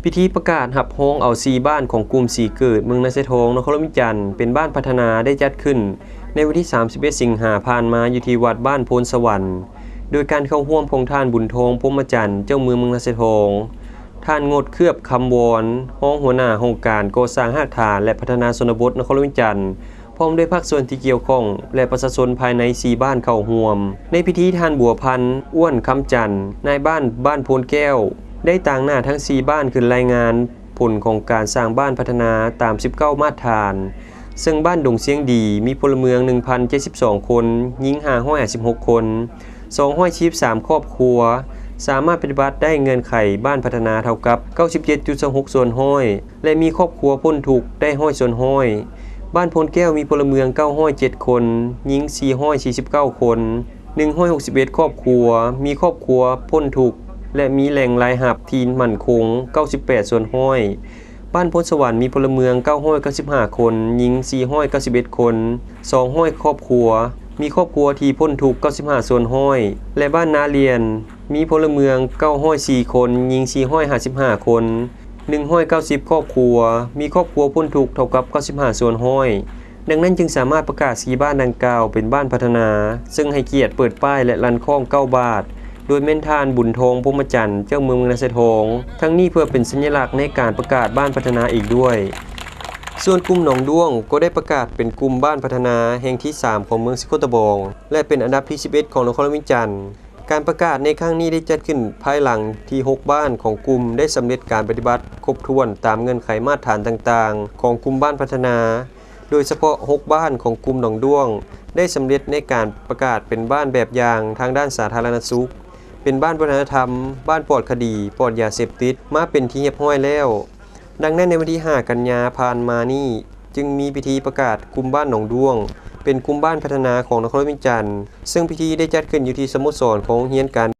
ພິທີປະກາດຮັບຮອງເອົາສີ່ບ້ານຂອງກຸ່ມສີເກີດ ເມືອງນາຊາຍທອງ ນະຄອນຫຼວງວຽງຈັນ ເປັນບ້ານພັດທະນາໄດ້ຈັດຂຶ້ນໃນວັນທີສາມສິບເອັດ ສິງຫາຜ່ານມາ ຢູ່ທີ່ວັດບ້ານໂພນສະຫວັນ ໂດຍການເຂົ້າຮ່ວມຂອງທ່ານ ບຸນທອງ ພົມມະຈັນ ເຈົ້າເມືອງເມືອງນາຊາຍທອງ, ທ່ານ ງົດ ເຄືອບຄຳວອນ ຮອງຫົວໜ້າຫ້ອງການກໍ່ສ້າງຮາກຖານ ແລະ ພັດທະນາຊົນນະບົດນະຄອນຫຼວງວຽງຈັນ ພ້ອມດ້ວຍພາກສ່ວນທີ່ກ່ຽວຂ້ອງ ແລະ ປະຊາຊົນພາຍໃນສີ່ບ້ານເຂົ້າຮ່ວມ. ໃນພິທີ ທ່ານ ບົວພັນ ອ້ວນຄຳຈັນ ນາຍບ້ານບ້ານໂພນແກ້ວ ໄດ້ຕາງໜ້າທັງສີ່ບ້ານຂຶ້ນລາຍງານຜົນຂອງການສ້າງບ້ານພັດທະນາຕາມສິບເກົ້າມາດຖານ, ເຊິ່ງບ້ານດົງຊຽງດີ ມີພົນລະເມືອງໜຶ່ງພັນເຈັດສິບສອງຄົນ, ຍິງຫ້າຮ້ອຍຫ້າສິບຫົກຄົນ, ສອງຮ້ອຍສີ່ສິບສາມຄອບຄົວ ສາມາດປະຕິບັດໄດ້ເງື່ອນໄຂບ້ານພັດທະນາເທົ່າກັບເກົ້າສິບເຈັດຈຸດສອງຫົກສ່ວນຮ້ອຍ ແລະ ມີຄອບຄົວພົ້ນທຸກໄດ້ຮ້ອຍສ່ວນຮ້ອຍ. ບ້ານໂພນແກ້ວມີພົນລະເມືອງເກົ້າຮ້ອຍເຈັດຄົນ, ຍິງສີ່ຮ້ອຍສີ່ສິບເກົ້າຄົນ, ໜຶ່ງຮ້ອຍຫົກສິບເອັດຄອບຄົວ ມີຄອບຄົວພົ້ນທຸກ ແລະ ມີແຫຼ່ງລາຍຮັບທີ່ໝັ້ນຄົງເກົ້າສິບແປດສ່ວນຮ້ອຍ. ບ້ານໂພນສະຫວັນມີພົນລະເມືອງເກົ້າຮ້ອຍເກົ້າສິບຫ້າຄົນ, ຍິງສີ່ຮ້ອຍເກົ້າສິບເອັດຄົນ, ສອງຮ້ອຍຄອບຄົວ ມີຄອບຄົວທີ່ພົ້ນທຸກເກົ້າສິບຫ້າສ່ວນຮ້ອຍ ແລະ ບ້ານນາລຽນ ມີພົນລະເມືອງເກົ້າຮ້ອຍສີ່ຄົນ, ຍິງສີ່ຮ້ອຍຫ້າສິບຫ້າຄົນ, ໜຶ່ງຮ້ອຍເກົ້າສິບຄອບຄົວ ມີຄອບຄົວພົ້ນທຸກເທົ່າກັບເກົ້າສິບຫ້າສ່ວນຮ້ອຍ. ດັ່ງນັ້ນຈຶ່ງສາມາດປະກາດສີ່ບ້ານດັ່ງກ່າວເປັນບ້ານພັດທະນາ, ເຊິ່ງໃຫ້ກຽດເປີດປ້າຍ ແລະ ລັ່ນຄ້ອງເກົ້າບາດ ໂດຍແມ່ນທ່ານ ບຸນທອງ ພົມມະຈັນ ເຈົ້າເມືອງເມືອງນາຊາຍທອງ, ທັງນີ້ເພື່ອເປັນສັນຍະລັກໃນການປະກາດບ້ານພັດທະນາອີກດ້ວຍ. ສ່ວນກຸ່ມໜອງດ້ວງກໍໄດ້ປະກາດເປັນກຸ່ມບ້ານພັດທະນາແຫ່ງທີສາມຂອງເມືອງສີໂຄດຕະບອງ ແລະ ເປັນອັນດັບທີສິບເອັດຂອງນະຄອນຫຼວງວຽງຈັນ. ການປະກາດໃນຄັ້ງນີ້ໄດ້ຈັດຂຶ້ນພາຍຫຼັງທີ່ຫົກບ້ານຂອງກຸ່ມໄດ້ສຳເລັດການປະຕິບັດຄົບຖ້ວນຕາມເງື່ອນໄຂມາດຖານຕ່າງໆຂອງກຸ່ມບ້ານພັດທະນາ, ໂດຍສະເພາະຫົກບ້ານຂອງກຸ່ມໜອງດ້ວງ ໄດ້ສຳເລັດໃນການປະກາດເປັນບ້ານແບບຢ່າງທາງດ້ານສາທາລະນະສຸກ, ເປັນບ້ານວັດທະນະທຳ, ບ້ານປອດຄະດີ, ປອດຢາເສບຕິດ ມາເປັນທີ່ຮຽບຮ້ອຍແລ້ວ. ດັ່ງນັ້ນໃນວັນທີຫ້າກັນຍາຜ່ານມານີ້ ຈຶ່ງມີພິທີປະກາດກຸ່ມບ້ານໜອງດ້ວງ ເປັນກຸ່ມບ້ານພັດທະນາຂອງນະຄອນຫຼວງວຽງຈັນ, ເຊິ່ງພິທີໄດ້ຈັດຂຶ້ນຢູ່ທີ່ສະໂມສອນຂອງໂຮງຮຽນການ